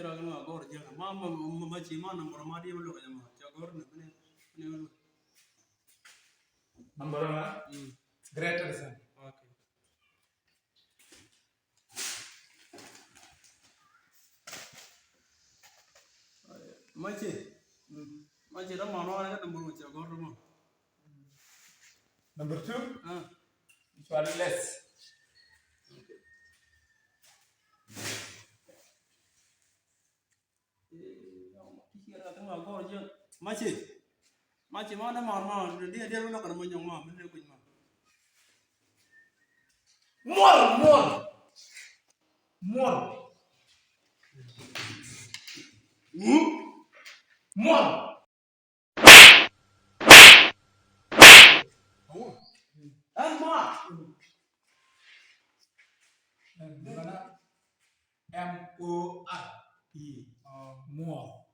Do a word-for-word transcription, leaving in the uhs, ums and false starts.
Cakɛ nɔ agɔr jiɛn ma ma ma ma ci ma number ma di ma lɔ kɛ ma ca gɔr ni ni ni. Number ma? Mm. Greater than. Okay. Mace. Mace da ma nɔ ne ka number ma ca gɔr ma. Number two. Ah. Actually less. Maci, maci ma ne mar ma ne diɛ diɛ wina kar ma nyɔŋ ma mɛ ne kuny ma. Muɔr, muɔr. Muɔr. Muɔr. Ɛn ma. M O R E. Muɔr.